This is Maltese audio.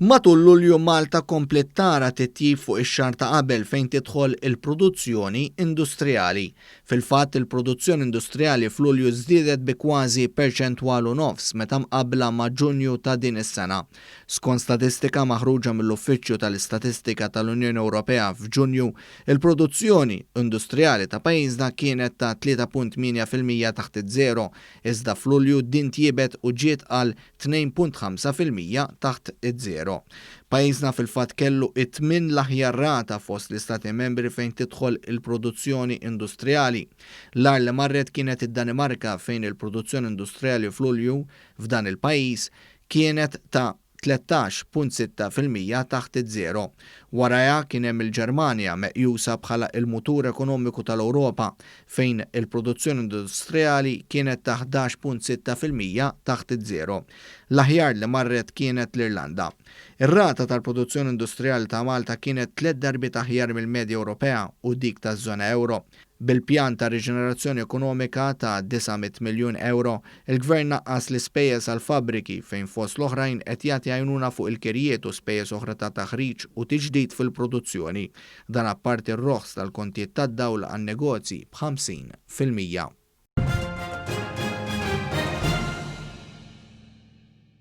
Matul Lulju Malta kompliet tara titjib fuq ix-xahar ta' qabel fejn tidħol il-produzzjoni industrijali. Fil-fatt, il-produzzjoni industrijali f'Lulju żdiedet bi kważi perċentwal u nofs meta mqabbla ma' Ġunju ta' din is-sena. Skont statistika maħruġa mill-Uffiċċju tal-Istatistika tal-Unjoni Ewropea f'Ġunju, il-produzzjoni industrijali ta' pajjiżna kienet ta' 3.8% taħt iż-żero, iżda f'Lulju din tjiebet u ġiet għal 2.5% taħt iż-żero. Pajjiżna fil-fatt kellu t-tmien l-aħjar rata fost l-Istati Membri fejn tidħol il-produzzjoni industrijali. L-agħar li marret kienet id-Danimarka fejn il-produzzjoni industrijali f'Lulju f'dan il-pajjiż kienet ta' 13.6% taħt iż-żero. Warajha kien hemm il-Ġermanja, meqjusa bħala il-mutur ekonomiku tal-Ewropa, fejn il-produzzjoni industrijali kienet ta' 11.6% taħt iż-żero. L-aħjar li marret kienet l-Irlanda. Ir-rata tal-produzzjoni industrijali ta' Malta kienet tliet darbiet aħjar mill-medja Ewropea u dik taż-żona ewro. Bil-pjan ta' riġenerazzjoni ekonomika ta' 900 miljun ewro, il-Gvern naqqas l-ispejjeż għall-fabbriki fejn fost l-oħrajn qed jagħti għajnuna fuq il-kirjiet u spejjeż oħra ta' taħriġ u tiġdid fil-produzzjoni. Dan apparti r-roħs tal-kontijiet tad-dawl għan-negozji b'50%.